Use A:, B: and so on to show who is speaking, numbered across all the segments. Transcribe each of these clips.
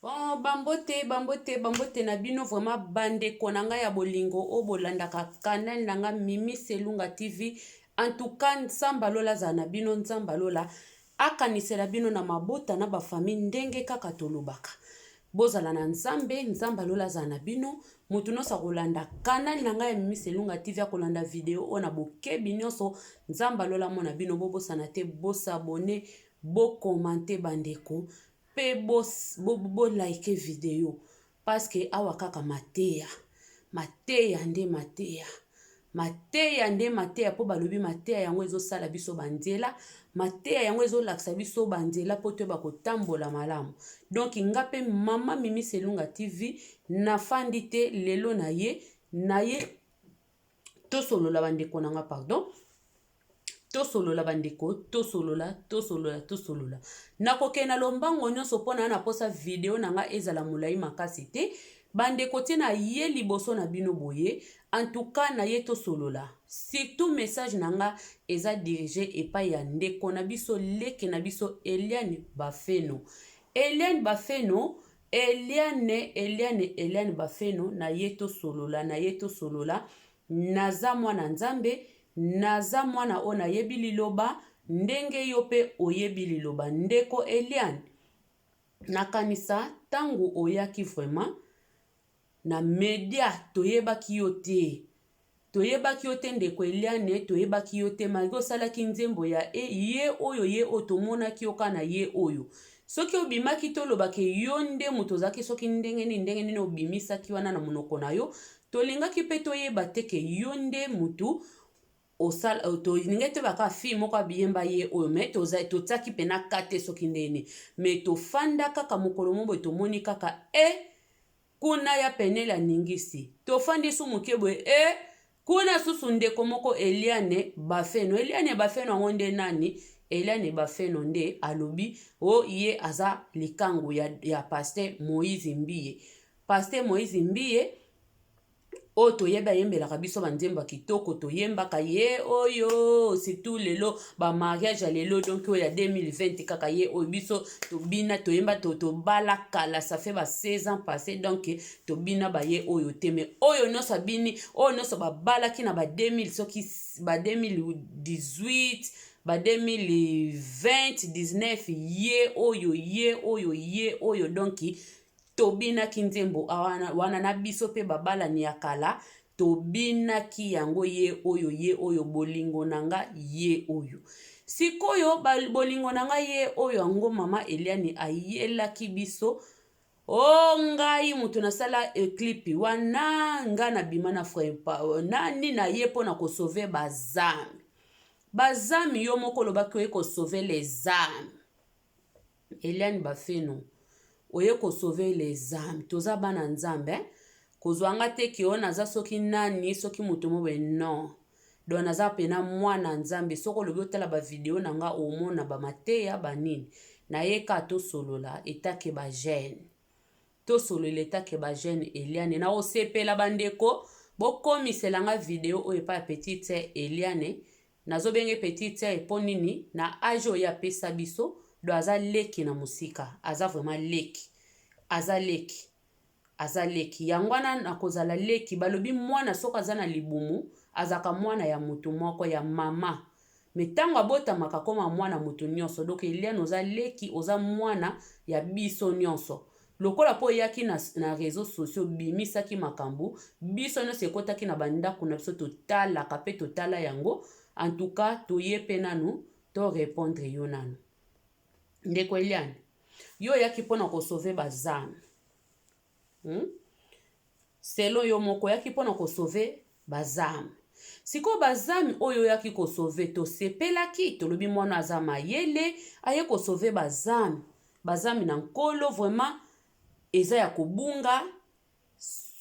A: Bon, bambote, bambote, bambote na bino vraiment bandeko na ngai ya bolingo oyo bolandaka canal na ngai Mimi Selunga TV. En tout cas, Nzambe alola azala na bino, Nzambe alola akanisela bino na mabota na bafamille ndenge kaka tolobaka. Bozala na Nzambe, Nzambe alola azala na bino. Moto nyonso akolanda canal na ngai ya Mimi Selunga TV akolanda video oyo na bokebi nyonso. Nzambe alola amona bino, bobosana te bosabone, bokomante bandeko. Pe bo bo like video parce que awa kaka mateya mateya nde mateya mateya nde mateya po balobi mateya yango ezosala biso ba nzela mateya yango ezolakisa biso ba nzela po toyeba kotambola malamu donc nga pe mama mimi selunga tv nafandi te lelo na ye na ye tosolola bandeko na nga pardon tosolola bandeko tosolola tosolola tosolola nakokende na lombango nyonso mpo na na mposa video na nga ezala molai makasi te bandeko tie na ye liboso na bino boye antuka na ye tosolola surtout message na nga eza dirige epai ya ndeko na biso leke na biso Eliane Bafeno. Eliane Bafeno, Eliane, Eliane, Eliane Bafeno na ye tosolola, na ye tosolola. Naza mwana Nzambe, naza mwana oyo nayebi liloba ndenge yo pe oyebi liloba. Ndeko Eliane, nakanisa tango oyaki vraiment na media toyebaki yo te toyebaki yo te ndeko Eliane toyebaki yo te malgre osalaki nzembo ya e ye oyo ye oyo tomonaki yo kaka na ye oyo soki obimaki toloba ke yo nde moto ozalaki soki ndenge nini ndenge nini obimisaki wana na monoko na yo tolingaki mpe toyeba te ke yo nde motu osala tolingaki toyeba kaka fille moko abiyemba ye oyo me totiaki mpena ka te soki ndenge nini me tofanda kaka mokolo moko boye tomoni kaka e kuna ya Peniel aningisi tofandi su moke boye e kuna susu ndeko moko Eliane Bafeno. Eliane Bafeno yango nde nani? Eliane Bafeno nde alobi o ye aza likangu ya pasteur Moïse Mbiye. Pasteur Moïse Mbiye oyo toyebi ayembelaka biso banzembo ya kitoko toyembaka ye oyo surtout lelo ba mariage ya lelo donc oyo ya 2020 kaka ye oyo biso tobina toyemba tobala kala ça fait ba 16 ans passé donc tobina ba ye oyo te mais oyo nyonso abini oyo nyonso babalaki na ba 2000 soki ba 2018 ba 2020 19 ye oyo ye oyo ye oyo donc Tobinaki nzembo wana na biso pe babalani ya kala tobinaki yango ye oyo ye oyo bolingo na nga ye oyo. Sikoyo bolingo na nga ye oyo yango mama Eliane ayelaki biso o ngai moto nasala clip wana nga nabima na frère nani na ye mpo na kosauve bazame bazame yo moko olobaki oye kosauve les âmes. Eliane Bafeno oye ko sauver les ames toza bana nzambe hein kozua nga te ke oh naza soki nani soki moto moko boye non donc naza pena mwana nzambe soki olobi otala ba video na nga omona ba mateya ba nini naye ka tosolola etake ba jeune tosolola etake ba jeune Eliane nakosepela bandeko bokomisela nga video oyo epai ya petite sœur Eliane Nazo benge petite sœur po nini na age oyo ye apesa biso donc aza leki na musika aza vraiment leki aza leki aza leki yango wana nakozala leki balobi mwana soki aza na libumu azalaka mwana ya mutu moko ya mama me ntango abotamaka akoma mwana mutu nyonso donc Eliane oza leki oza mwana ya biso nyonso Lokola po oyaki na na reseaux sociaux obimisaki makambu biso nionso ekotaki na ba ndaku na biso totalaka pe totala yango en tout cas toye pe nanu to repondre yo nanu ndeko Eliane yo oyaki pona ko sauver ba zame hum? Selon yo moko oyaki pona ko sauver ba zame sikoyo ba zame oyo oyaki ko sauver tosepelaki tolobi mwana aza mayele aye ko sauver ba zame ba zame na nkolo vraiment eza ya kobunga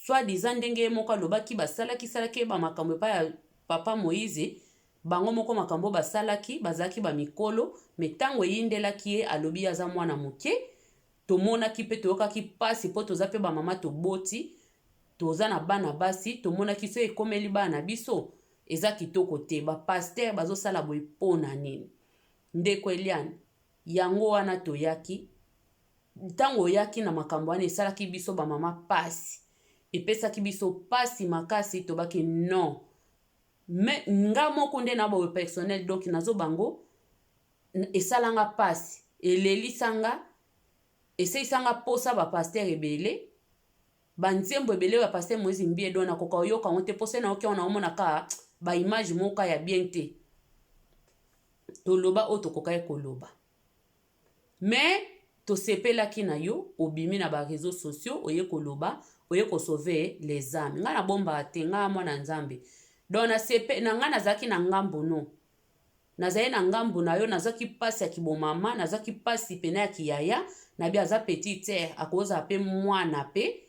A: soit disant ndenge ye moko alobaki basalaki salaki ye bamakambo epai ya papa Moïse bango moko makambo basalaki bazalaki bamikolo me ntango eyindelaki ye alobi ye aza mwana moke Tomonaki pe toyokaki pasi po toza pe ba mama toboti toza na bana basi tomonaki soki ekomeli bana na biso eza kitoko te ba pasteur bazosala boye pona nini ndeko Eliane yango wana toyaki. Ntango oyaki na makambo wana, esalaki biso bamama pasi, epesaki biso pasi makasi. Tobaki non, mais nga moko nde na boye personnel, donc nazo bango esalanga pasi, elelisanga, eselisanga mposa. Bapasteur ebele, banzembo ebele, bapasteur Moïse Mbiye, donc nakoka oyoka yango te. Mposa nayoki yango, naomona ka baimage moko ya bien te. Toloba oyo tokokaki koloba, mais tosepelaki na yo. Obimi na baréseaux sociaux, oye koloba, oye kosauver les âmes. Ngai nabombaka te, ngai mwana Nzambe. Donc nasepe na ngai, nazalaki na ngambo no, nazali na ngambo na yo. Nazwaki mpasi ya kibomama, nazwaki mpasi pene ya kiyaya na bi. Aza petite sœur, akozala mpe mwana mpe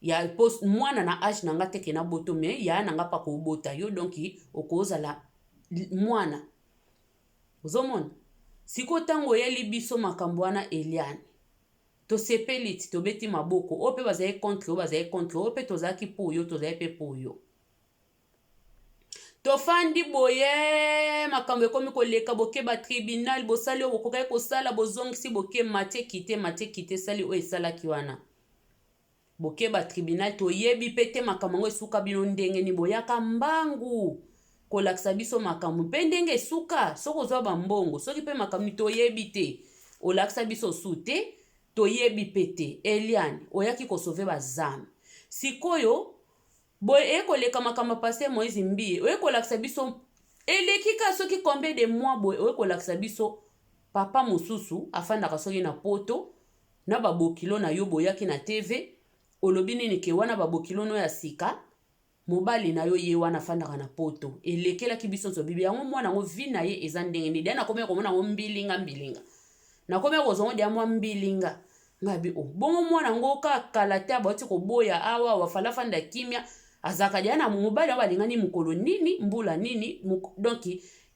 A: ya mwana na age na nga te ke naboto, mais yaya na nga mpe akobota yo, donc okozala mwana. Ozomona sikoyo, ntango oyeli biso makambo wana, Eliane, tosepeli ti tobeti maboko. Oyo mpe bazali contre, oyo bazali contre, oyo mpe tozalaki mpo yo, tozali mpe mpo yo. Tofandi boye, makambo ekomi koleka. Boke batribunal, bosali oyo bokokaki kosala, bozongisi, boke matie kite, matie kite, esali oyo esalaki wana. Boke batribunal, toyebi mpe te makambo yango esuka bino ndenge nini. Boyaka mbangu kolakisa biso makambo mpe ndenge esuka. Soki ozwa bambongo, soki mpe makambo, toyebi te. Olakisa biso su te, toyebi mpe te. Eliane, oyaki kosauver bazame. Sikoyo boye eye koleka makambo ya pasteur Moïse Mbiye, oye kolakisa biso, eleki ka soki combien de mois boye, oye kolakisa biso papa mosusu afandaka soki na Poto na babokilo na yo. Boyaki na TV, olobi nini? Ke wana babokilo no ya sika, mobali na yo ye wana afandaka na Poto. Elekelaki biso nyonso bibi yango. Mwana yango, vie na ye eza ndenge nini? Deya nakomi komona yango mbilinga mbilinga, nakomi kozwa ngo deya mwa mbilinga. Ngai bi o bongo, mwana yango kaka kala te abauti koboya awa, wafala afanda kimia, azalaka deya na mobali yango, balingani mokolo nini, mbula nini. Donc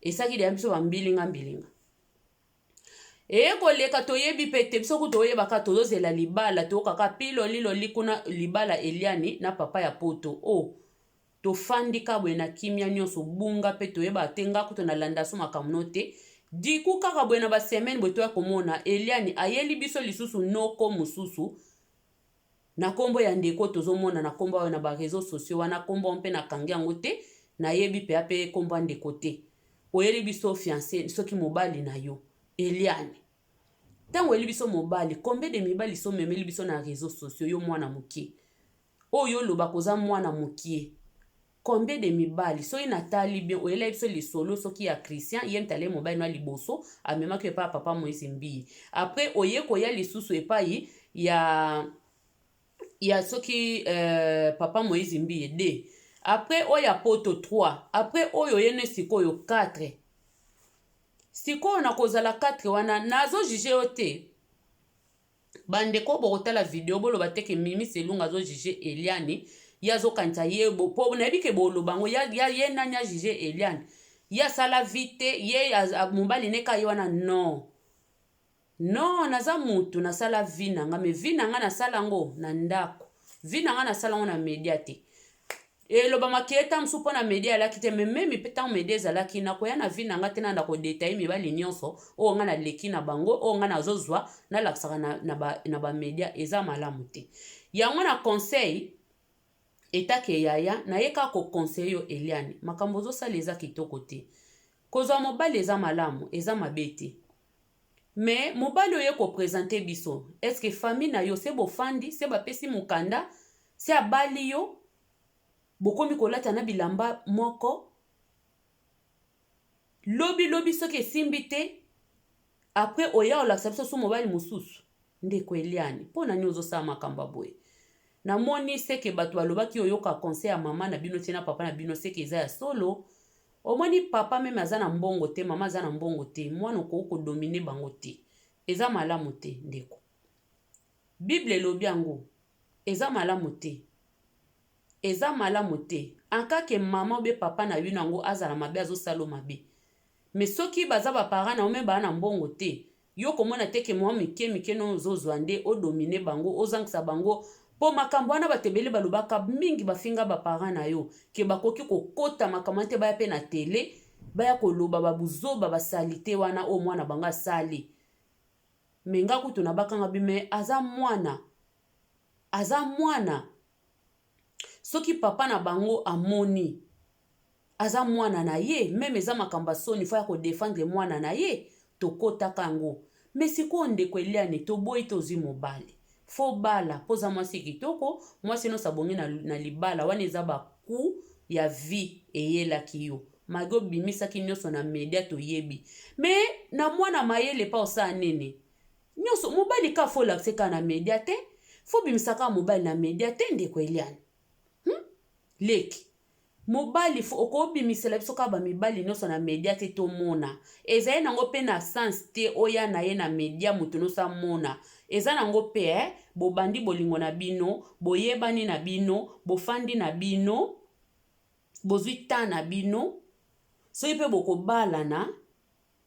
A: esalaki deya biso bambilinga mbilinga. Eye koleka, toyebi mpe te. Biso kutu toyebaka, tozozela libala, toyokaka piloliloli kuna libala Eliani na papa ya Poto. O oh, tofandi ka boye na kimia nyonso, bunga mpe toyebaka te. Nga kutu nalanda so makambo no te. Diku kaka boye na basemaine boye, toya komona Eliani ayeli biso lisusu noko mosusu na nkombo ya ndeko. Tozomona na nkombo oyo na baréseaux sociaux wana, nkombo mpe nakangi yango te, nayebi mpe ape nkombo ya ndeko te. Oyeli biso fiancé, soki mobali na yo. Eliane, ntango oyeli biso mobali, combien de mibali so omemeli biso na réseaux sociaux? Yo mwana moke oyo olobaka oza mwana mokie, combien de mibali? Soki natali bien, oyelaki biso lisolo soki ya Christian, ye mtale mobali no ya liboso amemaki epai ya papa Moïse Mbiye. Après oye koya lisusu epai ya soki papa Moïse Mbiye 2, après oyo ya Poto 3, après oyo oyene sikoyo 4. Sikoyo na kozala 4 wana, nazojuger yo te. Bandeko bokotala video, boloba te ke Mimi Selunga azojuger Eliane, ye azokanisa ye po nayebi ke boloba yango ya ye nani ajuger Eliane, ye asala vie te, ye mobali neka ye wana. Non, non, naza mutu nasala vie na nga, mais vie na nga nasala yango na ndako, vie na nga nasala yango na media te. Elobamaki ye ta mosusu mpo na media alaki te, mais même mpe ntango media ezalaki, nakoya na vie na nga te, nanda kodétailler mibali nyonso oyo nga naleki na bango, oyo nga nazozwa nalakisaka na bamedia. Eza malamu te. Yango na conseil etake yaya, naye kaka koconseiller yo Eliane, makambo ozosala eza kitoko te. Kozwa mobali eza malamu, eza mabe te, mais mobali oyo koprésenter biso, est-ce famille na yo se bofandi, se bapesi mokanda, se abali yo, bokomi kolata na bilamba moko? Lobi lobi soki esimbi te, après oya olakisa biso so mobali mosusu. Ndeko Eliane, mpo na nini ozosala makambo ya boye? Namoni seke bato balobaki oyoka conseil ya mama na bino te na papa na bino, seke eza ya solo. Omoni, papa même aza na mbongo te, mama aza na mbongo te, mwana okoki kodominer bango te. Eza malamu te, ndeko. Bible elobi yango, eza malamu te, eza malamu te. Ankake mama obe papa na bino yango azala mabe, azosala mabe, mais soki baza baparent na yo mais baa na mbongo te, yo komona te ke mwa mike mike no ozozwa nde odominer bango, ozangisa bango. Mpo makambo wana, bato ebele balobaka mingi, bafinga baparent na yo ke bakoki kokota makambo wana te, baya mpe na tele, baya koloba babuzoba, basali te wana oyo mwana bango asali. Mais nga kutu nabakanga bi mais aza mwana, aza mwana. Soki papa na bango amoni aza mwana na ye, meme eza makambo ya soni, faut ya kodéfendre mwana na ye. Tokotaka yango. Mais sikoyo, ndeko Eliane, toboyi, tozwi mobali, faut bala mpo oza mwasi kitoko, mwasi nyonso abongi na libala. Wana eza baku ya vie eyelaki yo, malgré obimisaki nyonso na media, toyebi. Mais na mwana mayele mpa osala nini nyonso, mobali ka faut olakise kaka na media te, faut obimisa kaka mobali na media te. Ndeko Eliane, Leki, mobali okobimisela biso kaka bamibali nyonso na media te, tomona. Ezali nango mpe na sens te oya na ye na media, moto nyonso amona. Eza nango mpe bobandi bolingo na bino, boyebani na bino, bofandi na bino, bozwi temps na bino. Soki mpe bokobalana,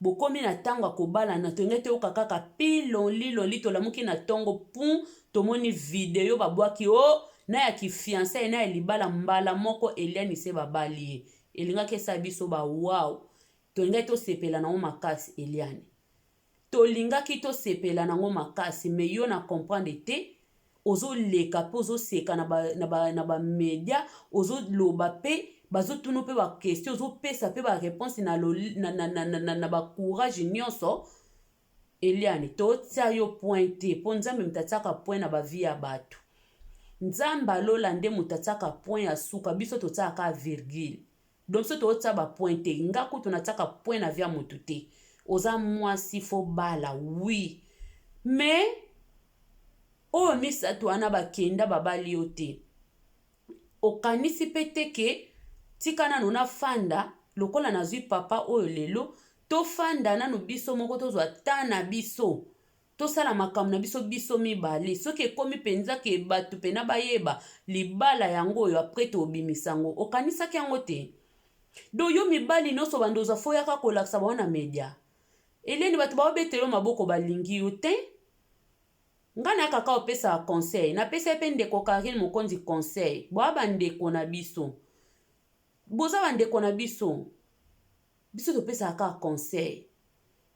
A: bokomi na ntango ya kobalana, tolingi toyoka kaka pilonli lonli. Tolamuki na ntongo pun, tomoni video babwaki o oh, na ya kifiançailles na ya libala mbala moko. Eliane se babali ye, elingaki esala biso ba wow, tolingaki tosepela nango makasi. Eliane, tolingaki tosepela nango makasi. Mais yo na comprendre te, ozoleka mpe ozoseka na bamédia, ba ozoloba mpe bazotuna mpe baquestion, ozopesa mpe baréponse na bacourage nyonso. Eliane, totia yo point te, mpo Nzambe moto atiaka point na bavie ya bato. Nzambe alola nde moto atiaka point ya suka, biso totiaka virgule. Donc biso totia bapoint te. Nga kutu natiaka point na vie ya motu te. Oza mwasi, faut bala, oui, mais oyo misato wana bakenda babali yo te. Okanisi mpe te ke tika nanu nafanda lokola nazwi papa oyo lelo, tofanda nanu biso moko, tozwa ta na biso, tosala makambo na biso, biso mibale. Soki ekomi mpenza ke bato mpena bayeba libala yango oyo, après tobimisa yango. Okanisaki yango te? Do yo mibali nyonso bando ozwa, faut yaka kolakisa bango na media. Eleni, bato baobetela maboko, balingi yo te. Ngai nayaka kaka opesaka conseil. Napesa ye mpe ndeko Karine Mokonzi conseil. Boya bandeko na biso, boza bandeko na biso, biso topesaka kaka conseil.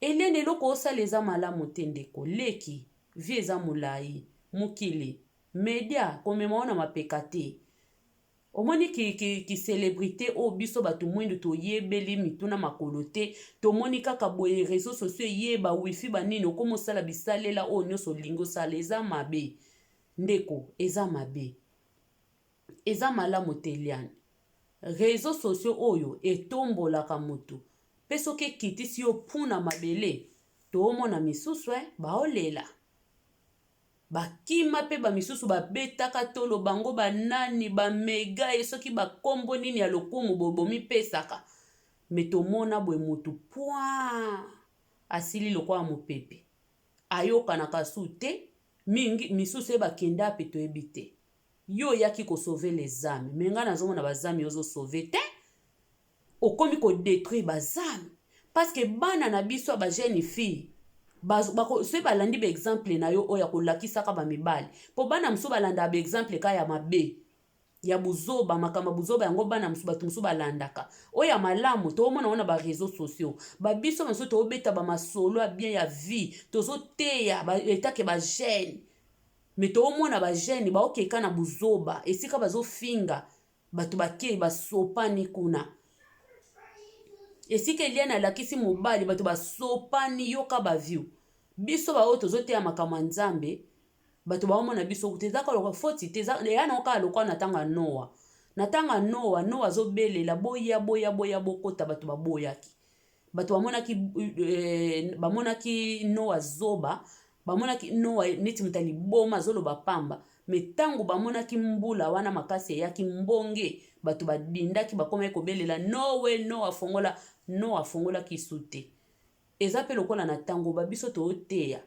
A: Eliane, eloko osala eza malamu te. Ndeko leki, vie eza molai, mokili media komema wana mapeka te. Omoni kicélébrité ki oyo biso bato mwindu toyebeli mituna makolo te. Tomoni kaka boye réseau sociaux eyeba wifi banini, okómi osala bisalela oyo nyonso olingi osala. Eza mabe, ndeko, eza mabe, eza malamu te. Eliane, réseau sociaux oyo etombolaka motu mpe soki ekitisi yo mpuna mabele, toomona misusu baolela, bakima mpe bamisusu babetaka tolo bango banani bamega ye soki bakombo nini ya lokumu bomipesaka. Mais tomona boye motu point asili lokola mopepe, ayokanaka su te mingi. Misusu ye bakenda mpe toyebi te. Yo oyaki kosauver les âmes, mais ngai nazomona bazame ozosauver te, okomi kodétruire bazame, parce que bana na biso ya bajeune fille soki balandi baexemple na yo oyo ya kolakisaka bamibali, mpo bana mosusu balandaka baexemple ka ya mabe, ya buzoba, makambo ya buzoba yango bana mosusu, bato mosusu balandaka. Oyo ya malamu toomona ngo na baréseau sociaux. Babiso mosusu toobeta bamasolo ya bien ya vie, tozoteya etake bajeune, mais toomona bajeune baokeka na buzoba, esika bazofinga bato, bakei basopani kuna. Esika Eliane alakisi mobali, bato basopani. Yoka baview biso baoyo tozoteya makambo ya Nzambe, bato baomona biso kuta. Eza kaka foti te, eya nango kaka lokola na ntango ya Noa. Na ntango ya Noa, Noa azobelela: "Boya, boya, boya, bokota." Bato baboyaki. Bato bamonaki Noa zoba, bamonaki Noa neti moto ya liboma, azoloba pamba. Mais ntango bamonaki mbula wana makasi eyaki, mbonge, bato badindaki, bakomaki kobelela: "Noe, Noa afongola!" Noa afongolaki su te. Eza mpe lokola na ntango babiso tooteya,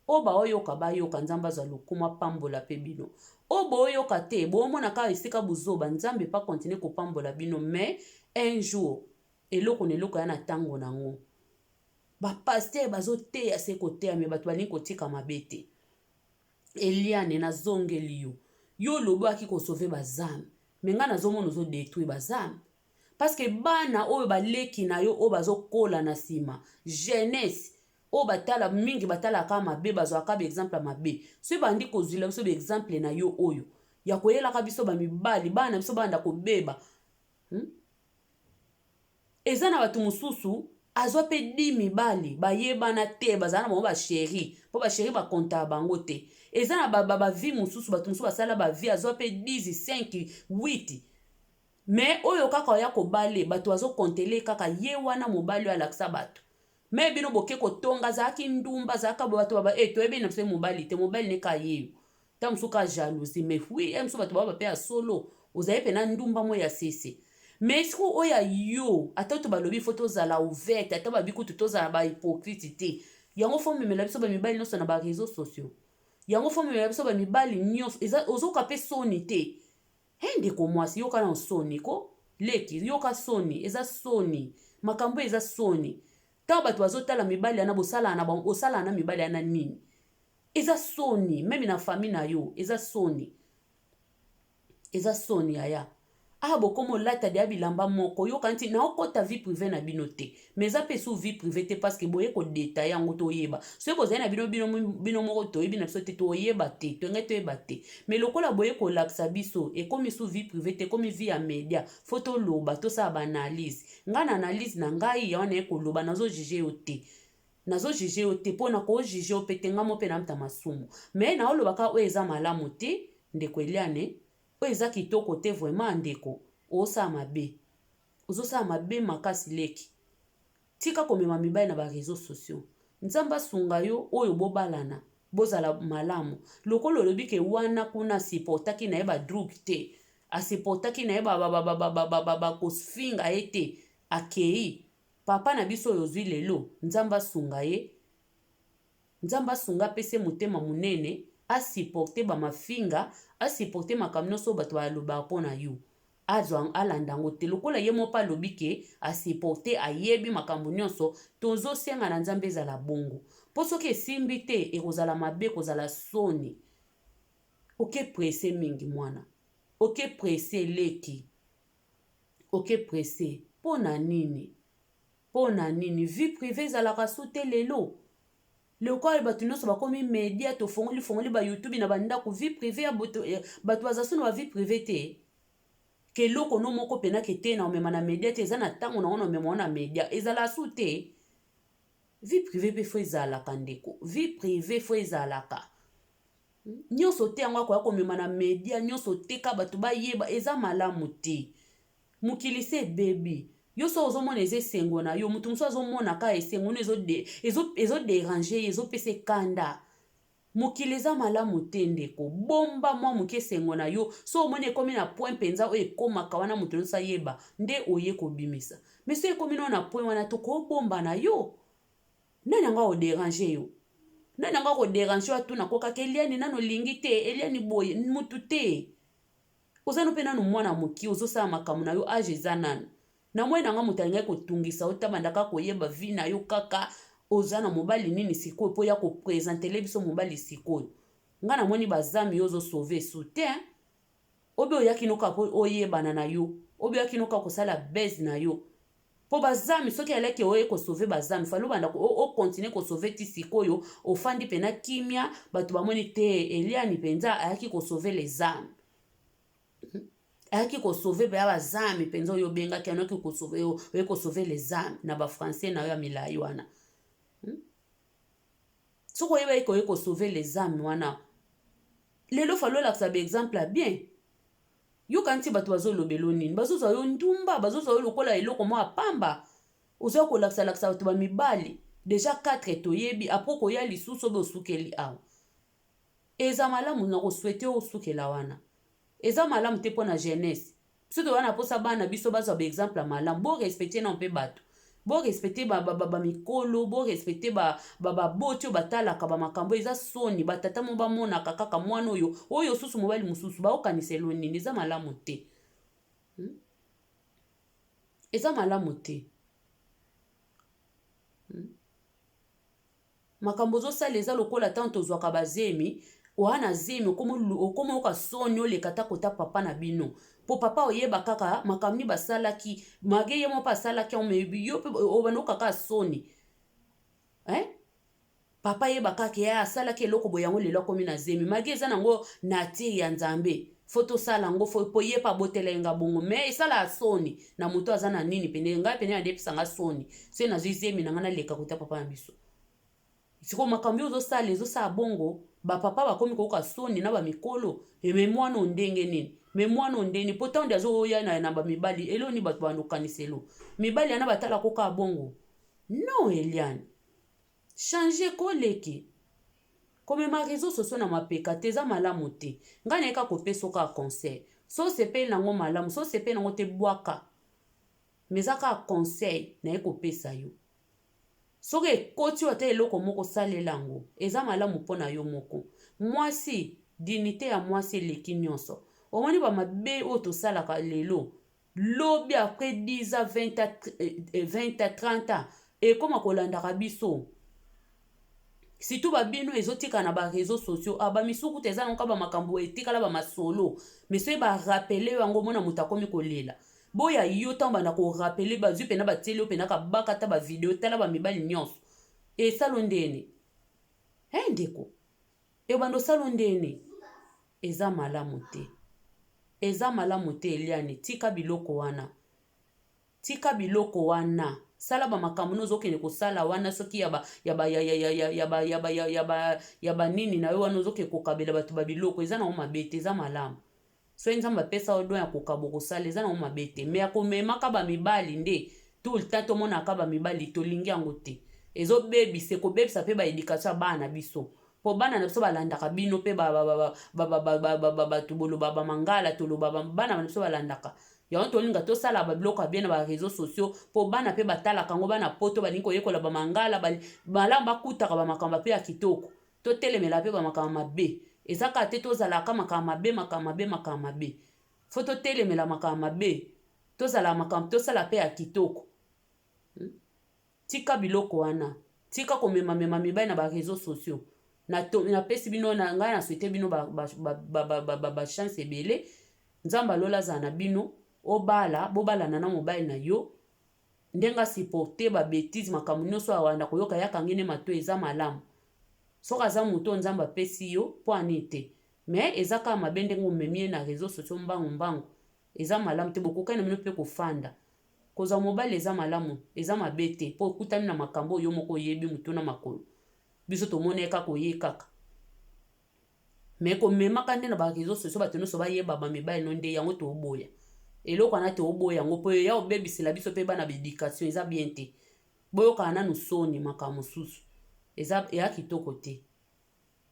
A: oyo baoyoka bayoka, Nzambe azwa lokumu, apambola mpe bino. Oyo boyoka te, boomona kaka esika buzoba, Nzambe mpe acontinuer kopambola bino. Mais un jour, eloko na eloko ya na ntango nango. Bapasteur bazoteya se koteya, mais bato balingi kotika mabe te. Eliane, nazongeli yo. Yo olobaki kosauver bazame, mais ngai nazomona ozodétruire bazame, parce que bana oyo baleki na yo oyo bazokola na nsima, jeunesse. Oyo batala mingi batalaka mabe, bazwaka baexemple ya mabe. Soki bandi kozwila biso baexemple na yo oyo ya koyelaka biso bamibali, bana na biso banda kobeba, Eza na bato mosusu azwa mpe di mibali bayebana te, bazala na bango bachéri, mpo bachéri bakontaka bango te. Eza na bavie mosusu, bato mosusu basala bavie, azwa mpe 10, 5, 8, mais oyo kaka oya kobale, bato bazokontele kaka ye wana mobali oyo alakisa bato. Mais bino boke kotonga, azalaki ndumba, azalaka bato baba e toyebi na biso mobali te, mobali ne ka yeyo ntango mosusu ka jalousie. Mais oui, ye mosusu bato baba mpe ya solo, ozali mpe na ndumba mo ya sese. Mais sikoyo oyo ya yo, ata to balobi faut tozala ouverte, ata babi kutu tozala bahypocrite te, yango faut memela biso bamibali nyonso na baréseaux sociaux, yango faut memela biso bamibali nyonso. Eza ozoka mpe soni te? He, ndeko mwasi, yoka na soni ko, leki, yoka soni. Eza soni, makambo eza soni. Ntango bato bazotala mibali yana, bosalaka na bango, osalaka na mibali yana nini? Eza soni, même na famille na yo eza soni, eza soni. Yaya, awa bokoma olata deya bilamba moko, yoka nti naokɔta vie privée na bino te, mais eza mpe su vie privée te, parce que boye kodétailler yango, toyeba soki bozali na bino, bino moko toyebi na biso te, toyeba te, toyenge toyeba te. Mais lokola boye kolakisa biso, ekomi su vie privée te, ekomi vie ya média. Faut toloba, tosala baanalyse. Ngai na analyse na ngai ya wana ye koloba, nazojuger yo te, nazojuger yo te, mpo na kojuger yo mpe te, ngai mo mpe namuta masumu. Mais naolobaka oyo eza malamu te, ndeko Eliane, oyo eza kitoko te vraiment. Ndeko, ozosala mabe, ozosala mabe makasi. Leki, tika komema mibali na baréseaux sociaux. Nzambe asunga yo, oyo bobalana, bozala malamu. Lokola olobi ke wana kuna asupportaki na ye badrogue te, asupportaki na ye bakofinga ye te, akei papa na biso oyo ozwi lelo, Nzambe asunga ye, Nzambe asunga, apesa ye motema monene, asupporte bamafinga, asupporte makambo nyonso oyo bato balobaka mpo na yo, azwa alanda yango te. Lokola ye moko alobi ke asupporte, ayebi makambo nyonso, tozosenga na Nzambe ezala bongo, mpo soki esimbi te, ekozala mabe, ekozala soni. Oke presse mingi, mwana, oke presse, leki, oke presse mpo na nini? Mpo na nini? Vie privée ezalaka su te lelo. Lokola bato nyonso bakomi média, tofongoli fongoli baYouTube na bandako, vie privée ya bato baza su na bavie privée te. Ke eloko no moko mpena ke te na omema na média te, eza na ntango nango na omema ngo na média, ezala su te. Vie privée mpe faut ezalaka, ndeko, vie privée faut ezalaka. Nyonso te yango akoya komema na média, nyonso te ka bato bayeba, eza malamu te. Mokili se ebebi. Yo so ozomona eza esengo na yo, moto mosusu azomona kaka esengo no ezodéranger ye, ezopesa ekanda. Mokili eza malamu te, ndeko. Bomba mwa moke esengo na yo. So omoni ekómi na point mpenza oyo ekómaka wana, moto nyonso ayeba, nde oye kobimisa. Mais so ekómi nao na point wana, tokobomba na yo. Nani yango akodéranger yo? Nani yango akodéranger yo? Atuna kokaka Eliani nano olingi te, Eliani boye mutu te. Oza no mpe nanu mwana moki, ozosala makambo na yo, age eza nanu na moi na nga. Moto alingaki kotungisa yo, tabandaka koyeba vie na yo kaka oza na mobali nini sikoyo, mpo ya koprésentele biso mobali sikoyo. Nga namoni bazami yo ozosauver su te, obe oyaki noka mpo oyebana na yo, obe oyaki noka kosala base na yo, mpo bazami soki alaki oye kosauver bazami, fallait obanda ocontinuer kosauver ti sikoyo ofandi mpena kimia, bato bamoni te Eliani mpenza ayaki kosauver les âmes, ayaki kosauver mpenza bazami mpenza. Oyo obengaki anoki oye kosauver les âmes na bafrançais na yo ya milai wana, Soki oyebaki oye kosauver les âmes wana lelo, fallait olakisa baexemple ya bien. Yoka nti bato bazolobela nini, bazozwa yo ndumba, bazozwa yo lokola eloko moko ya pamba. Oza kolakisa-lakisa bato bamibali déjà 4, toyebi. Après koya lisusu obe osukeli awa, eza malamu na kosouhaiter osukela wana, eza malamu te mpo na jeunesse. Biso toza na mposa bana biso bazwa baexemple ya malamu. Borespecter nano mpe bato, borespecter bamikolo, borespecter baboti oyo batalaka bamakambo. Eza soni, batata mo bamonaka kaka mwana oyo, oyo susu mobali mosusu, baokanisa elo nini? Eza malamu te, Eza malamu te. Makambo ozosala eza lokola ntango tozwaka bazemi. Oya na zemi, okoma oyoka soni, oleka ta kota papa na bino, mpo papa oyeba kaka makambo nini basalaki mage, ye moko mpe asalaki yango. Mais yo mpe obanda okaka soni, eh? Papa yeba kaka ye asalaki eloko boye, yango lelo akomi na zemi. Malgré eza nango nature ya Nzambe, faut tosala yango po ye mpe abotela ye nga bongo. Mais esalaka soni na moto aza na nini pene ngai pene adepesanga soni soki nazwi zemi na ngai, naleka kota papa na biso. Sikoyo makambo oyo ozosala, ezosala bongo, bapapa bakomi koyoka soni na bamikolo. Mais mwana oyo ndenge nini? Mais mwana oyo ndeni? Mpo ntango nde azoya na bamibali, elo nini bato banda kokaniselo mibali yana batala koka bongo? Non, Eliane, change koleki komema réseau sociaux na mapeka te, eza malamu te. Ngai nayeka kopesa kaka conseil. So osepeli nango, malamu. So osepeli nango te, bwaka. Mais eza kaka conseil naye kopesa yo. Soki ekoti yo ata eloko moko, osalela yango, eza malamu mpo na yo moko. Mwasi, dignité ya mwasi eleki nyonso. Omoni bamabe oyo tosalaka lelo, lobi après 10 ans, 20 ans, 20 ans, 30 ans, ekóma kolandaka biso. Surtout babino ezotika na baréseaux sociaux. Ah, bamisuku te, eza nango kaka bamakambo etikala bamasolo. Mais soki barappeler yango, omona moto akomi kolela. Boya yo ntango banda korappeler, bazwi mpena, batieli yo mpena kabaka ata bavideo, tala bamibali nyonso esalo ndeni. E ndeko, ebanda osalo ndeni, eza malamu te, eza malamu te. Eliane, tika biloko wana, tika biloko wana. Sala bamakambo no ozokende kosala wana. Soki ya banini na yo wana, ozokende kokabela bato babiloko, eza nango mabe te, eza malamu. Soki Nzambe apesa yo don ya kokaba, kosala, eza nango mabe te. Mais ya komemaka bamibali nde tout le temps, tomonaka bamibali, tolingi yango te. Ezobebisa, ekobebisa mpe baéducation ya bana na biso, mpo bana na biso balandaka bino mpe bato boloba bamangala, toloba bana na biso balandaka yango. Tolinga tosala babiloko ya bien na baréseaux sociaux mpo bana mpe batalaka yango. Bana Poto balingi koyekola bamangala malamu, bakutaka bamakambo mpe ya kitoko. Totelemela mpe bamakambo mabe. Eza kaka te tozalaka makambo mabe, makambo mabe, makambo mabe. Faut totelemela makambo mabe, tozala makambo, tosala mpe ya kitoko. Tika biloko wana, tika komemamema mibali na baréseaux sociaux. Napesi bino na ngai, na souhaite bino bachance ebele. Nzambe alola azala na bino. Obala, bobalana na mobali na yo ndenge asupporte babêtises, makambo nyonso awanda koyoka, yakangi nde mato. Eza malamu soki aza moto oyo Nzambe apesi yo, mpo ani te. Mais eza kaka mabe ndenge omemi ye na réseaux sociaux mbangu mbangu, eza malamu te. Bokokani na bino mpe kofanda, kozwa mobali eza malamu, eza mabe te, mpo okutani na makambo oyo yo moko oyebi motu na makolo. Biso tomoni ye kaka, oye kaka. Mais komemaka nde na baréseaux sociaux, bato nyonso bayeba bamibali no nde yango, toboya eloko wana, toboya yango mpo ya obebisela biso mpe bana baéducation. Eza bien te. Boyokana nanu soni, makambo mosusu eza eya kitoko te.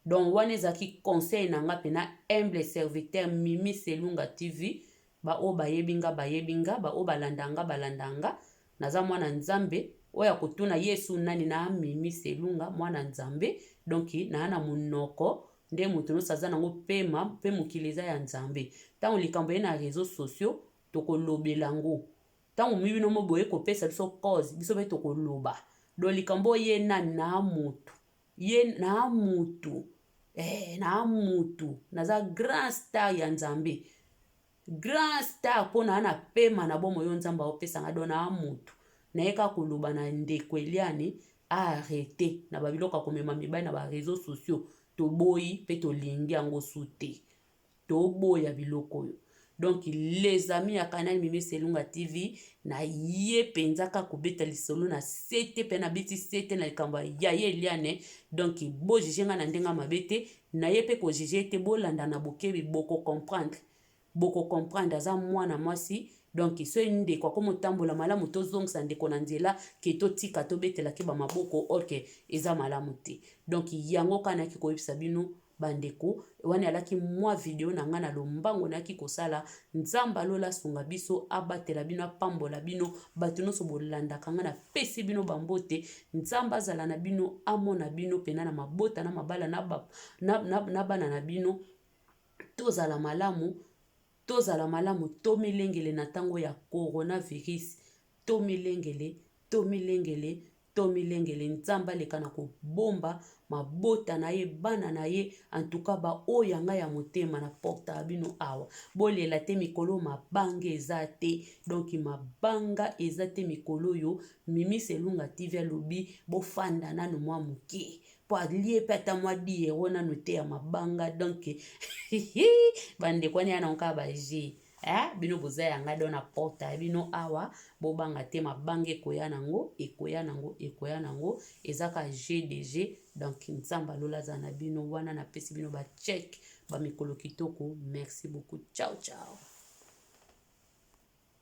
A: Donc wana ezalaki conseil na nga mpena, humble serviteur Mimi Selunga TV. Baoyo bayebi nga, bayebi nga. Baoyo balanda nga, balanda nga. Naza mwana Nzambe oyo akotuna Yesu nani na Mimi Selunga, mwana Nzambe. Donc naa na monoko nde moto nyonso aza nango pema mpe mokili eza ya Nzambe. Ntango likambo ye na réseaux sociaux, tokolobela yango. Ntango bino mo boye kopesa biso cause, biso mpe tokoloba. Donc likambo ye nani na motu ye na mutu, na mutu naza grand star ya Nzambe, grand star mpo na pema na bomoi oyo Nzambe aopesanga. Donc na mutu naye kaka koloba na ndeko Eliane, arrête na babiloko ya komema mibali na baréseaux sociaux. Toboyi mpe tolingi yango su te, toboya biloko oyo. Donc les amis ya canal Mimi Selunga TV, na ye mpenza kaka kobeta lisolo na sete mpe nabeti sete na likambo ya ye Eliane. Donc bojuger ngai na ndenge mabe te, na ye mpe kojuger te. Bolanda na bokebi, bokocomprendre, bokocomprendre. Aza mwana mwasi. Donc soki ndeko akomi otambola malamu, tozongisa ndeko na nzela ke totika tobetelaki bamaboko, ok, eza malamu te. Donc yango kaka nayaki koyebisa bino bandeko. Wana alaki mwa video na ngai na lombango nayaki kosala. Nzambe alola asunga biso, abatela bino, apambola bino. Bato nyonso bolandaka ngai, napesi bino bambote. Nzambe azala na bino, amona bino mpena na mabota, na mabala, na bana na bino. Tozala malamu, tozala malamu, tomilengele na ntango ya coronavirus. Tomilengele, tomilengele, tomilengele. Nzambe aleka na kobomba mabota na ye, bana na ye. Antuka baoyo ya ngai ya motema, na porte ya bino awa, bolela te. Mikolo mabanga eza te, donc mabanga eza te mikolo oyo. Mimi Selunga TV alobi bofanda nanu mwa moke. mpo alie mpe ata mwa 10 euro nanu te ya mabanga. Donc bandeko wana ya nango kaka baje, eh? Bino boza yanga, donc na porte ya bino awa, bobanga te, mabanga ekoya nango, ekoya nango, ekoya nango, eza ka gdg. Donc Nzambe alola aza na bino wana. Napesi bino bachek, bamikolo kitoko. Merci beaucoup, ciao ciao.